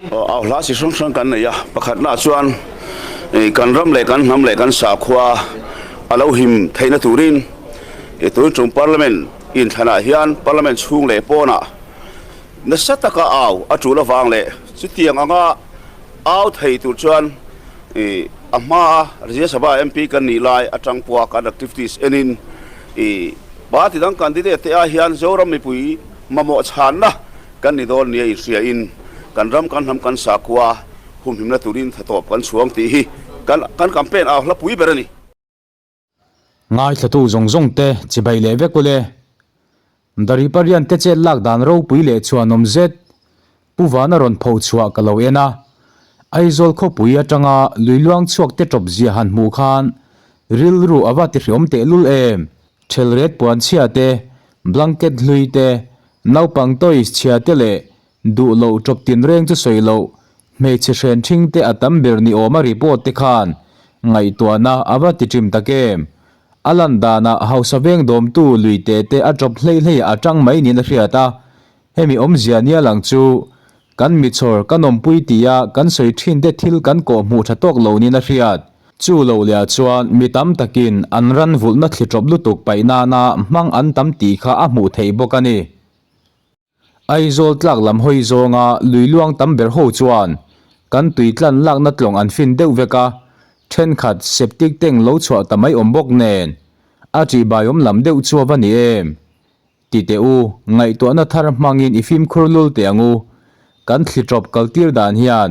Au hla chi hrang hrang kan nei a, pakhatnaah chuan kan ram leh kan hnam leh kan sakhua a lo him theihna turin tun tum Parliament inthlanah hian Parliament chhung leh pawnah nasa taka au a tul avang leh chutiang anga au thei tur chuan a hmaa Rajya Sabha MP kan nih lai atang pawha kan activities enin party dang candidate te ah hian Zoram mipui mamawh chhanna Kan ni dawn nia inhriain kan ram kan hnam kan sakhua humhimna turin thatawp kan chhuang tih hi kan kan campaign au hla pui ber a ni. Ngaithlatu zawng zawng te chibai leh vek ule. Dari parian te chet lak dan ropui leh chhuanawm zet Pu Vana rawn pho chhuah ka lo en a. Aizawl khawpui atanga lui luang chhuak te tawp zia han hmuh khan rilru a va tihriawm tehlul em. Thelret puan chhia te, blanket hlui te, Naupang toys chhia te leh duh loh tawp tinreng chu sawi loh, hmeichhe hren thing te a tam ber ni awm a report te khan ngaihtuahna a va ti ṭim tak em. A lan danah hausa veng dawmtu lui te te a tawp hlei hlei a tang mai niin a hriat a, hemi awmzia nia lang chu kan michhawr kan awmpui tia kan sawi ṭhin te thil kan kawh hmuh ṭha tawk lo niin a hriat. Chu lo leh chuan mi tam takin an ran vulhna thli tawp lutuk paih nana hmang an tam tih kha a hmuh theih bawk a ni. Aizawl tlak lam hawi zawnga lui luang tam ber ho chuan kan tui tlan lakna tlawng an fin deuh vek a, thenkhat septic tank lo chhuah ta mai awm bawk nen a ṭihbaiawm lam deuh chu a va ni em? Ti teh u, ngaihtuahna thar hmangin i fimkhur lul teh ang u. Kan thli tawp kaltir dan hian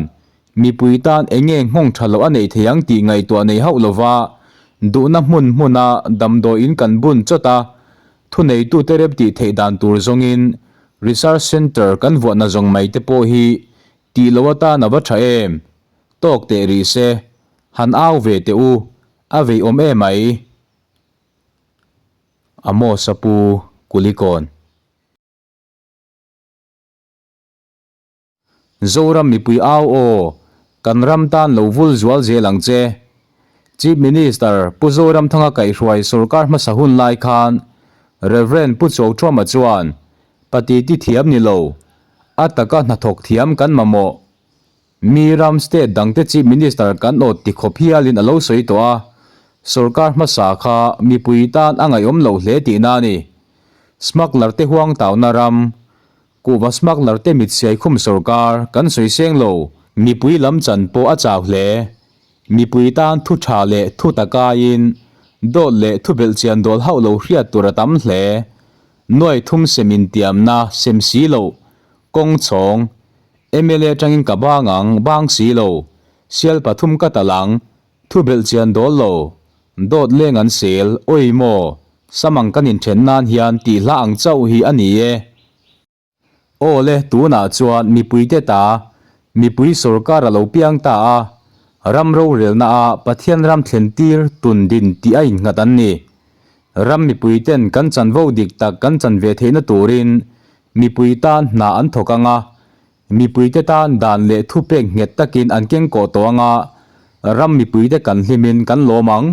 mipui tan eng nge nghawng tha loh a neih thei ang tih ngaihtuah nei hauh lova duhna hmun hmuna damdawiin kan bun chawt a, thuneitute rem tih theih dan tur zawngin Research Centre kan vuahna zawng mai te pawh hi tih loh atan a va tha em? Tawk teh rih se, han au ve teh u, a vei awm emai. Amos a pu Kulikawn. Zoram mipui au aw, kan ram tan lo vul zual zel ang che. Chief Minister Pu Zoramthanga kaihhruai sorkar hmasa hun lai khan Rev. Pu Chawkṭhuama chuan pati ti thiam ni lo, a taka hnathawk thiam kan mamawh. Mi ram state dangte Chief Minister kan awt ti khawp hialin a lo sawi tawh a, sorkar hmasa kha mipui tan a ngaihawm loh hle tihna a ni. Smuggler te huang tauna ram, kuhva smuggler te mit siai khum sorkar kan sawi seng lo. Mipui lam chan pawh a chau hle. Mipui tan thu tha leh thu takaiin dawt leh thu belhchian dawl hauh lo hriat tur a tam hle. Nuai thum sem intiamna sem si loh, kawng chhawng, Mla atangin ka bang ang, bang si lo. Sial pathum ka tal ang, thu belh chian dawl lo. Dawt leng an sel, oi maw, samang kan inthen nan hian tih hla ang chauh hi a ni e. Aw le, tunah chuan mipuite ta, mipui sorkar a lo piang ta a, ram rorelna a Pathian ram thlen tir tun din tih a innghat an ni. Ram mipuiten kan chanvo dik tak kan chan ve theihna turin Mipui tan hna an thawk ang a, mipuite tan dan leh thupek nghet takin an keng kawh tawh ang a, ram mipuite kan hlimin kan lawm ang.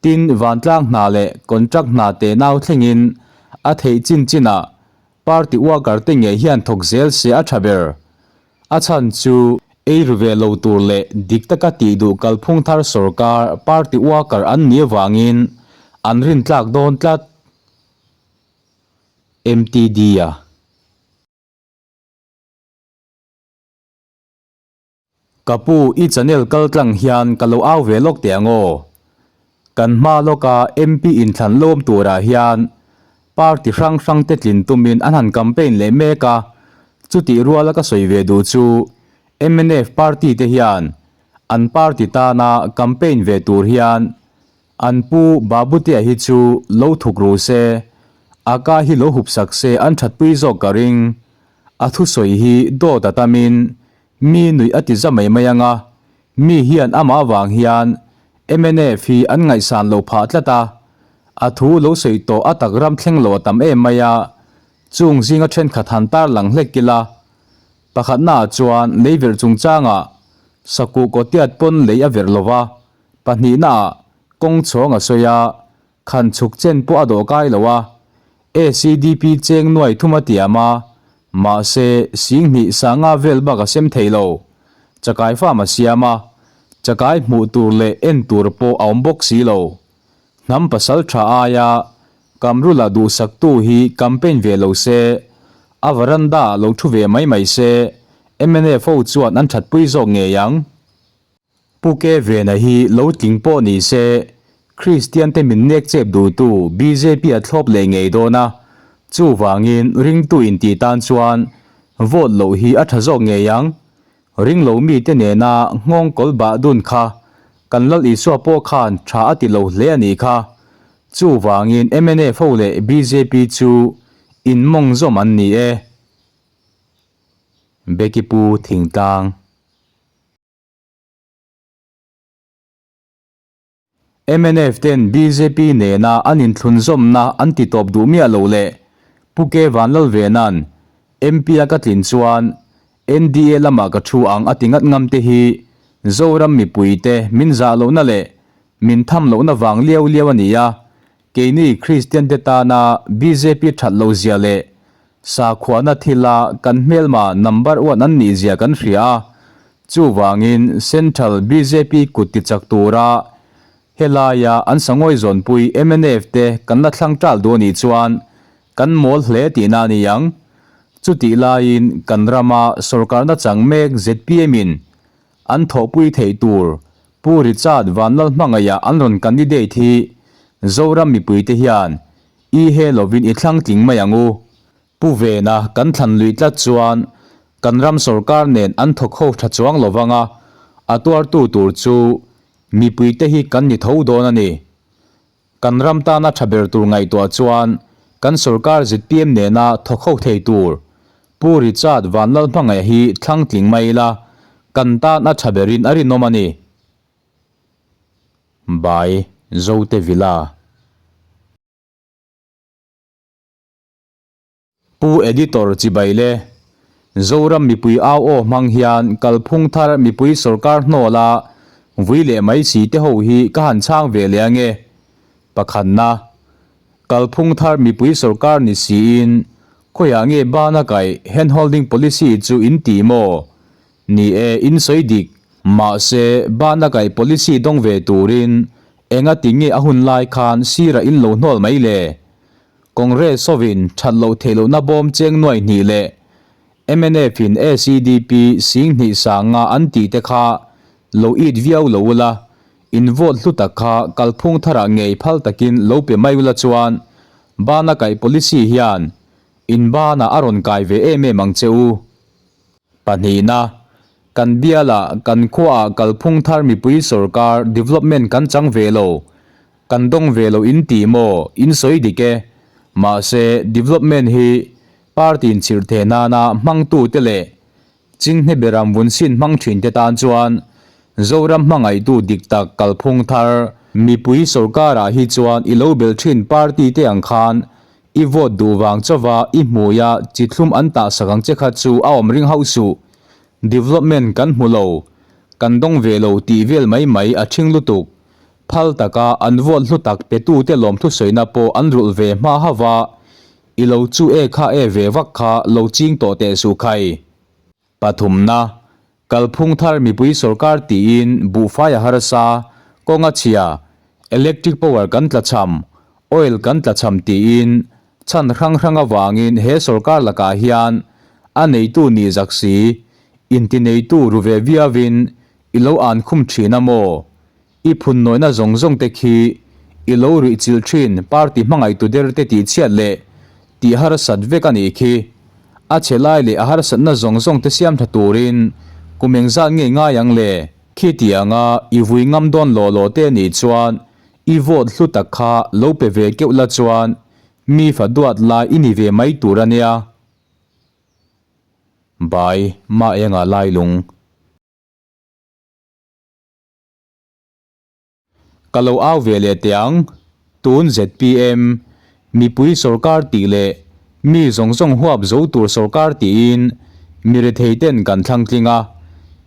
Tin, vantlang hna leh contract hna te nau thlengin a theih chin chinah party worker te ngei hian thawk zel se a tha ber. A chhan chu ei ru ve lo tur leh dik taka tih duh kalphung thar sorkar party worker an nih avangin an rintlak dawn tlat. MTD-a. Ka pu i channel kal tlang hian ka lo au ve lawk teh ang aw. Kan hma lawka MP inthlan lawm turah hian party hrang hrang te tlin tumin an han campaign leh mek a, chutih ruala ka sawi ve duh chu mnf party te hian an party tana campaign ve tur hian An pu Babutea hi chu lo thuk ru se, a ka hi lo hup sak se an thatpui zawk ka ring. A thusawi hi dawt a tamin mi nuih a ti za mai mai ang a, mi hian amah vang hian mnf hi an ngaihsan lo phah tlat a, a thu lo sawi tawh a tak ram thleng lo a tam em mai a, chung zinga thenkhat han tarlang hlek ila. Pakhatnaah chuan leiverh chungchangah sakuh kawtiat pawn lei a verh lova, Pahnihnaah kawng chhawng a sawi a, khan chhuk chen pawh a dawh kai lo a. ACDP cheng nuai thum a tiam a, Mahse, Singhnih sanga vel bak a sem thei lo. Chakai farm a siam a, chakai hmuh tur leh en tur pawh a awm bawk si lo. Hnam pasal tha aia Kamrula duhsaktu hi campaign ve lo se, a veranda ah lo thu ve mai mai se, mnf ho chuan an thatpui zawk ngei ang. Pu Ke Vena hi lo tling pawh ni se, Kristian te min nek chep duhtu bjp a thlawp leh ngei dawn a, chuvangin ringtu intih tan chuan vote loh hi a tha zawk ngei ang. Ring lo mite nena nghawng kawl bah dun kha kan Lal Isua pawh khan tha a ti lo hle a nih kha. Chuvangin mnf ho leh bjp chu in mawng zawm an ni e. Becky Pu Thingtlang. Mnf ten bjp nena an inthlunzawmna an ti tawp duh miah lo leh Pu K Vanlalvena'n MP a ka tlin chuan NDA lamah ka thu ang a ti ngat ngam te hi Zoram mipuite min zah lohna leh min tham lohna vang liau liau a ni a, keini Kristian te tana bjp that lo zia leh Sakhuana thila kan hmelma number one an nih zia kan hria a, chuvangin Central bjp kut tichak tura helaia an sangawi zawnpui mnf te kan la thlang tal duh anih chuan kan mawl hle tihna a ni ang. Chutih laiin kan rama sorkarna chang mek zpm in an thawhpui theih tur Pu Richard Vanlalhmangaiha an rawn candidate hi Zoram mipuite hian I he lovin i thlang tling mai ang u. Pu Vena kan thlan luih tlat chuan kan ram sorkar nen an thawk ho tha chuang lo vang a, a tuartu tur chu mipuite hi kan ni tho dawn a ni. Kan ram tana tha ber tur ngaihtuah chuan kan sorkar zpm nena thawk ho thei tur Pu Richard Vanlalhmangaih hi thlang tling mai ila kan tan a tha berin a rinawm a ni. By Zote Villa. Pu Editor chibai le. Zoram mipui au aw hmang hian kalphung thar mipui sorkar hnawl a vui leh mai si te ho hi ka han chhang ve leh ange. Pakhatna, kalphung thar mipui sorkar ni siin khawiah nge bana kaih hand holding policy chu in ti maw? Ni e, in sawi dik. Mahse, bana kaih policy dawng ve turin enga ti nge a hun lai khan sirah in lo hnawl mai le? Congress hovin that loh theih lohna bawm cheng nuai hnih leh mnf in SEDP 2000 sanga an tih te kha lo it viau lo ula, in vote hlu tak kha kalphung tharah ngei phal takin lo pe mai ula chuan bana kaih policy hian in banah a rawn kai ve em em ang che u. Pahnihna, kan bialah kan khuaah kalphung thar mipui sorkar development kan chang ve lo, kan dawng ve lo in ti maw, in sawi dik e. Mahse, development hi party in chirh theh nana hmangtute leh chinghne beram vunsin hmang thinte tan chuan Zoram hmangaihtu dik tak kalphung thar mipui sorkarah hi chuan i lo bel thin party te ang khan I vote duh vang chauva i hmuia chi thlum an tah sak ang che kha chu a awm ring hauh suh. Development kan hmu lo, kan dawng ve lo tih vel mai mai a ṭhing lutuk. Phal taka an vote hlu tak petute lawmthu sawina pawh an rulh ve hma hauva, i lo chu e kha e ve vak kha lo ching tawh teh suh khai. Pathumna, Kalphung thar mipui sorkar tiin buhfai a harsa, kawng a chhia, electric power kan tlachham, oil kan tlachham tiin chhan hrang hrang avangin he sorkar lakah hian a neitu nih zak si, intineitu ru ve viauin i lo an khum thin a maw? I phunnawihna zawng zawng te khi i lo ruih chilh thin party hmangaihtu der te tih chhiat leh tih harsat vek a nih khi. A chhe lai leh a harsatna zawng zawng te siam tha turin kum engzat nge ngai ang le? Khi tih anga i vui ngam dawn lawh lawh te nih chuan i vote hlu tak kha lo pe ve keuh la chuan mi fa duat lai i ni ve mai tur a nia. Bai, Maenga Lailung. Ka lo au ve leh teh ang, tun zpm, mipui sorkar tih leh mi zawng zawng huap zo tur sorkar tiin mi rethei ten kan thlang tling a,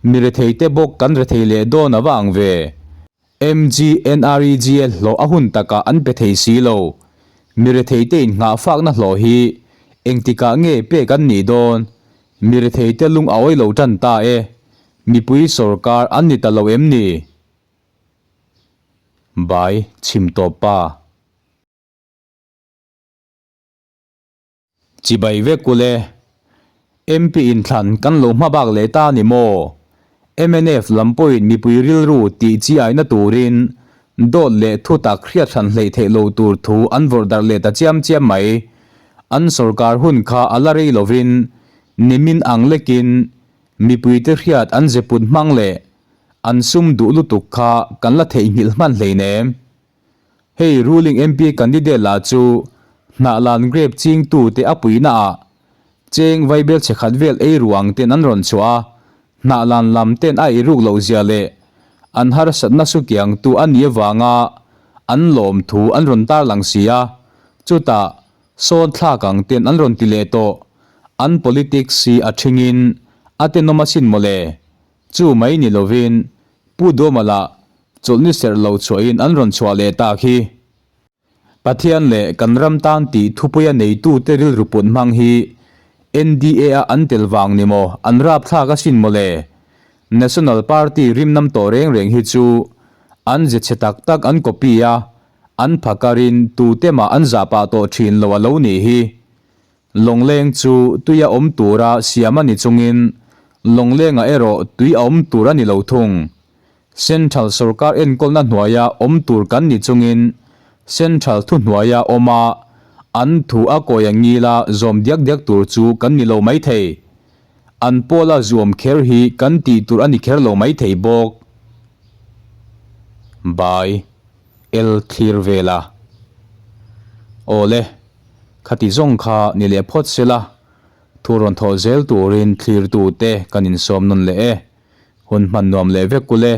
mi rethei te bawk kan rethei leh dawn a va ang ve. MGNREGA hlawh a hun takah an pe thei si lo. Mi rethei te in nghahfakna hlawh hi Engtikah nge pek an nih dawn? Mi retheite lung a awi lo tan ta e. Mipui sorkar an ni ta lo em ni? Bai chhim tawp pa. Chibai vek u le. MP inthlan kan lo hma bak leh ta ni maw? Mnf lam pawhin mipui rilru tih chi aina turin dawt leh thutak hriat hran hleih theih lo tur thu an vawrh darh leh ta chiam chiam mai. An sorkar hun kha a la rei lovin nimin ang lekin mipuite hriat an ze put hmang leh an sum duh lutuk kha kan la theihnghilh hman hleinem. Hei ruling MP candidate lah chu hnahlan grape chingtu te a puihna ah cheng vaibel chhe khat vel ei ruang ten an rawn chhuah a, hnahlan lam ten a eiruk loh zia leh an harsatna sukiang tu a nih avanga an lawm thu an rawn tarlang si a, chutah sawn thlak ang ten an rawn ti leh tawh. An politics hi a thingin a tenawm asin mawle. Chu mai ni lovin Pu Duama lah chawlhni serh lo chhuahin an rawn chhuah leh tak hi. Pathian leh kan ram tan tih thupuia neitute rilru put hmang hi NDA a an tel vang ni maw an rapthlak asin mawle. National Party rimnam tawh reng reng hi chu an ze chhe tak tak an copy a, an phakarin tute mah an zahpah tawh thin lo a lo nih hi. Lawngleng chu tui a awm tura siam a ni chungin Lawnglengah erawh tui a awm tur a ni lo thung. Central sorkar enkawlna hnuaia awm tur kan ni chungin Central thuhnuaia awm a, an thu a kawi a ngila zawm diak diak tur chu kan ni lo maithei. An pawla zuam kher hi kan tih tur a ni kher lo maithei bawk. By. El thlir vela. Awle. Khati zawng kha ni leh phawt sela, thu rawn thawh zel turin thlirtute kan insawm nawn leh e. Hun hman nuam leh vek u le.